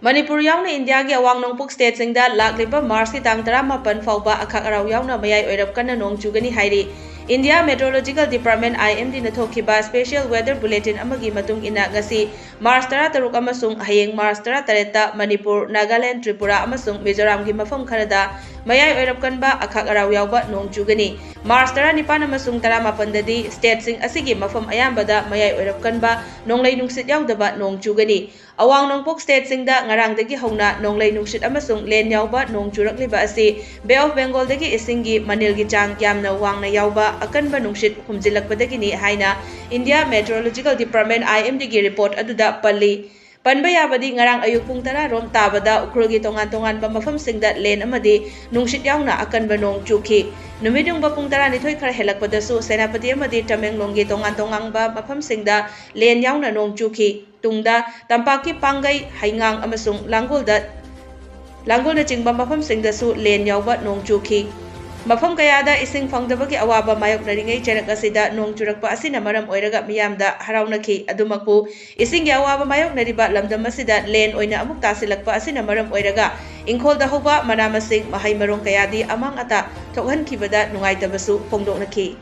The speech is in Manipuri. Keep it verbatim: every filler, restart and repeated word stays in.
ꯃꯅꯤꯄꯨꯔ ꯌꯥꯎꯅ ꯏꯟꯗꯤꯌꯥꯒꯤ ꯑꯋꯥꯡ ꯅꯣꯡꯄꯣꯛ ꯁ꯭ꯇꯦꯠꯁꯤꯡꯗ ꯂꯥꯛꯂꯤꯕ ꯃꯥꯔꯆꯀꯤ ꯇꯥꯡ ꯇꯔꯥꯃꯥꯄꯟ ꯐꯥꯎꯕ ꯑꯈꯥꯛ ꯑꯔꯥꯎ ꯌꯥꯎꯅ ꯃꯌꯥꯏ ꯑꯣꯏꯔꯞ ꯀꯟꯅ ꯅꯣꯡ ꯆꯨꯒꯅꯤ ꯍꯥꯏꯔꯤ꯫ ꯏꯟꯗꯤꯌꯥ ꯃꯦꯇ꯭ꯔꯣꯂꯣꯖꯤꯀꯦꯜ ꯗꯤꯄꯥꯔꯠꯃꯦꯟ, IMDꯅ ꯊꯣꯛꯈꯤꯕ ꯁ꯭ꯄꯦꯁꯤꯌꯦꯜ ꯋꯦꯗꯔ ꯕꯨꯂꯦꯇꯤꯟ ꯑꯃꯒꯤ ꯃꯇꯨꯡ ꯏꯟꯅ, ꯉꯁꯤ ꯃꯥꯔꯆ ꯇꯔꯥꯇꯔꯨꯛ ꯑꯃꯁꯨꯡ ꯍꯌꯦꯡ ꯃꯥꯔꯆ ꯇꯔꯥꯇꯔꯦꯠꯇ ꯃꯅꯤꯄꯨꯔ, ꯅꯥꯒꯥꯂꯦꯟ, ꯇ꯭ꯔꯤꯄꯨꯔꯥ ꯑꯃꯁꯨꯡ ꯃꯤꯖꯣꯔꯥꯝꯒꯤ ꯃꯐꯝ ꯈꯔꯗ ꯃꯌꯥꯏ ꯑꯣꯏꯔꯞ ꯀꯟꯕ ꯑꯈꯥꯛ ꯑꯔꯥꯎ ꯌꯥꯎꯕ ꯅꯣꯡ ꯆꯨꯒꯅꯤ꯫ ꯃꯥꯔꯆ ꯇꯔꯥꯅꯤꯄꯥꯟ ꯑꯃꯁꯨꯡ ꯇꯔꯥꯃꯥꯄꯟꯗꯗꯤ ꯁ꯭ꯇꯦꯠꯁꯤꯡ ꯑꯁꯤꯒꯤ ꯃꯐꯝ ꯑꯌꯥꯝꯕꯗ ꯃꯌꯥꯏ ꯑꯣꯏꯔꯞ ꯀꯟꯕ ꯅꯣꯡꯂꯩ ꯅꯨꯡꯁꯤꯠ ꯌꯥꯎꯗꯕ ꯅꯣꯡ ꯆꯨꯒꯅꯤ꯫ ꯑꯋꯥꯡ ꯅꯣꯡꯄꯣꯛ ꯁ꯭ꯇꯦꯠꯁꯤꯡꯗ ꯉꯔꯥꯡꯗꯒꯤ ꯍꯧꯅ ꯅꯣꯡꯂꯩ ꯅꯨꯡꯁꯤꯠ ꯑꯃꯁꯨꯡ ꯂꯦꯟ ꯌꯥꯎꯕ ꯅꯣꯡ ꯆꯨꯔꯛꯂꯤꯕ ꯑꯁꯤ ꯕꯦ ꯑꯣꯐ ꯕꯦꯡꯒꯣꯜꯗꯒꯤ ꯏꯁꯤꯡꯒꯤ ꯃꯅꯤꯜꯒꯤ ꯆꯥꯡ ꯌꯥꯝꯅ ꯋꯥꯡꯅ ꯌꯥꯎꯕ ꯑꯀꯟꯕ ꯅꯨꯡꯁꯤꯠ ꯍꯨꯝꯖꯤꯜꯂꯛꯄꯗꯒꯤꯅꯤ ꯍꯥꯏꯅ ꯏꯟꯗꯤꯌꯥ ꯃꯦꯇ꯭ꯔꯣꯂꯣꯖꯤꯀꯦꯜ ꯗꯤꯄꯥꯔꯠꯃꯦꯟ, IMDꯒꯤ ꯔꯤꯄꯣꯔꯠ ꯑꯗꯨꯗ ꯄꯜꯂꯤ꯫ ꯄꯟꯕ ꯌꯥꯕꯗꯤ, ꯉꯔꯥꯡ ꯑꯌꯨꯛ ꯄꯨꯡ ꯇꯔꯥ ꯔꯣꯝ ꯇꯥꯕꯗ ꯎꯈ꯭ꯔꯨꯜꯒꯤ ꯇꯣꯉꯥꯟ ꯇꯣꯉꯥꯟꯕ ꯃꯐꯝꯁꯤꯡꯗ ꯂꯦꯟ ꯑꯃꯗꯤ ꯅꯨꯡꯁꯤꯠ ꯌꯥꯎꯅ ꯑꯀꯟꯕ ꯅꯣꯡ ꯆꯨꯈꯤ꯫ ꯅꯨꯃꯤꯠ ꯌꯨꯡꯕ ꯄꯨꯡ ꯇꯔꯥꯅꯤꯊꯣꯏ ꯈꯔ ꯍꯦꯜꯂꯛꯄꯗꯁꯨ ꯁꯦꯅꯥꯄꯇꯤ ꯑꯃꯗꯤ ꯇꯃꯦꯡꯂꯣꯡꯒꯤ ꯇꯣꯉꯥꯟ ꯇꯣꯉꯥꯟꯕ ꯃꯐꯝꯁꯤꯡꯗ ꯂꯦꯟ ꯌꯥꯎꯅ ꯅꯣꯡ ꯆꯨꯈꯤ꯫ ꯇꯨꯡꯗ ꯇꯝꯄꯥꯛꯀꯤ ꯄꯥꯡꯒꯩ, ꯍꯩꯉꯥꯡ ꯑꯃꯁꯨꯡ ꯂꯥꯡꯒꯣꯜꯗ, ꯂꯥꯡꯒꯣꯜꯅꯆꯤꯡꯕ ꯃꯐꯝꯁꯤꯡꯗꯁꯨ ꯂꯦꯟ ꯌꯥꯎꯕ ꯅꯣꯡ ꯆꯨꯈꯤ꯫ ꯃꯐꯝ ꯀꯌꯥꯗ ꯏꯁꯤꯡ ꯐꯪꯗꯕꯒꯤ ꯑꯋꯥꯕ ꯃꯥꯌꯣꯛꯅꯔꯤꯉꯩ ꯆꯩꯔꯛ ꯑꯁꯤꯗ ꯅꯣꯡ ꯆꯨꯔꯛꯄ ꯑꯁꯤꯅ ꯃꯔꯝ ꯑꯣꯏꯔꯒ ꯃꯤꯌꯥꯝꯗ ꯍꯔꯥꯎꯅꯈꯤ꯫ ꯑꯗꯨꯃꯛꯄꯨ, ꯏꯁꯤꯡꯒꯤ ꯑꯋꯥꯕ ꯃꯥꯌꯣꯛꯅꯔꯤꯕ ꯂꯝꯗꯝ ꯑꯁꯤꯗ ꯂꯦꯟ ꯑꯣꯏꯅ ꯑꯃꯨꯛ ꯇꯥꯁꯤꯜꯂꯛꯄ ꯑꯁꯤꯅ ꯃꯔꯝ ꯑꯣꯏꯔꯒ ꯏꯪꯈꯣꯜꯗ ꯍꯧꯕ ꯃꯅꯥ ꯃꯁꯤꯡ, ꯃꯍꯩ ꯃꯔꯣꯡ ꯀꯌꯥꯗꯤ ꯑꯃꯥꯡ ꯑꯇꯥ ꯊꯣꯛꯍꯟꯈꯤꯕꯗ ꯅꯨꯡꯉꯥꯏꯇꯕꯁꯨ ꯐꯣꯡꯗꯣꯛꯅꯈꯤ꯫